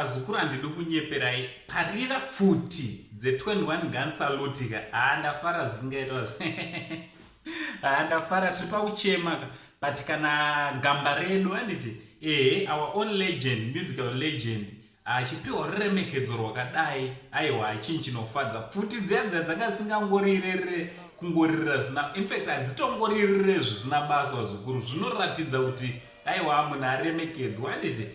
Vazukuru, handidi kunyeperai, parira pfuti dze21 gun salute ka. Haa, ndafara zvisingaitwa. Haa, ndafara, tiri pakuchema ka, but kana gamba redu, handiti? Ehe, our own legend, musical legend, achipiwa ruremekedzo rwakadai, aiwa, chinhu chinofadza. Pfuti dziya dziya dzanga dzisingangorirere kungoririra zvisina, infact hadzitongoririre zvisina basa, vazukuru. Zvinoratidza kuti aiwa, munhu aremekedzwa, handiti?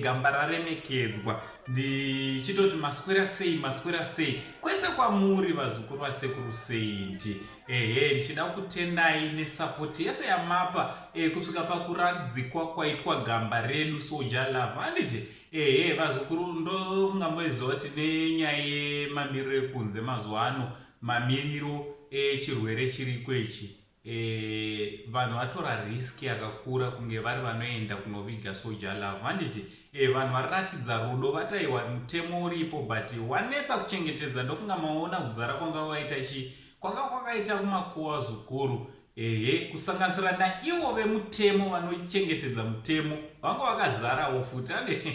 Gamba raremekedzwa. Ndichitoti maswera sei, maswera sei kwese kwamuri, vazukuru vaSekuru Saint? Ehe, ndichida kutendai nesupport yese yamapa kusvika pakuradzikwa kwaitwa gamba redu Soul Jah Love, handiti? Ehe, vazukuru, ndofunga moiziva kuti nenyaya yemamiriro ekunze mazuva ano, mamiriro echirwere chiriko ichi, vanhu vatora risk yakakura kunge vari vanoenda kunoviga Soul Jah Love, handiti? Vanhu variratidza rudo, vataiwa mutemo uripo but wanetsa kuchengetedza. Ndofunga maona kuzara kwanga waita chi kwanga kwakaita kumakuva, zukuru. Ehe, kusanganisira naivo vemutemo vanochengetedza mutemo vanga vakazarawo futi, handiti?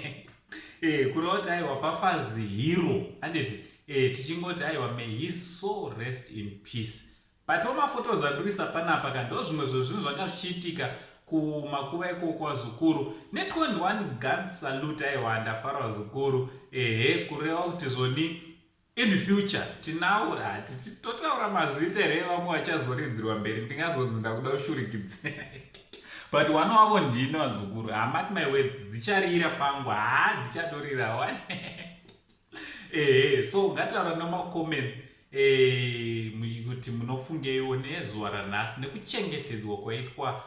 Kureva kuti aiwa, pafazi hero, handiti? Tichingoti aiwa, may his soul rest in peace. But maphotos andurisa panapa ka, ndo zvimwe zvezvinhu zvanga zvichiitika kumakuva ikoko, vazukuru, ne21 gun salute. Aiwa, ndafara, vazukuru. Ehe, kureva kuti zvoni in the future tinawo, totaura mazita here vamwe vachazoridzirwa mberi? Ndingazonzi ndakuda kushurikidza, but one wavo ndini, vazukuru. Hamark my words, dzicharira pangu. Haa, dzichatorira one. Ehe, so ngataura nemacomments kuti munofungeiwo nezuva ranhasi nekuchengetedzwa kwaitwa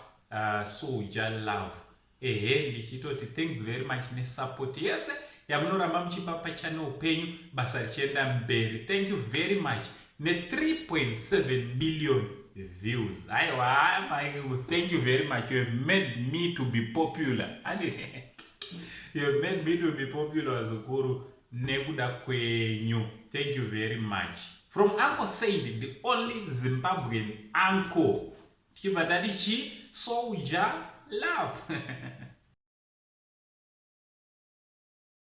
Soul Jah Love. Ehe, ndichitoti thanks very much nesupport yese yamunoramba muchipa pachannel penyu, basa richienda mberi. Thank you very much ne3.7 million views. Aiwa, thank you very much. You have made me to be popular, you have made me to be popular, vazukuru, nekuda kwenyu. Thank you very much from Uncle Said, the only Zimbabwean uncle. Tichibva tati chi Soul Jah Love.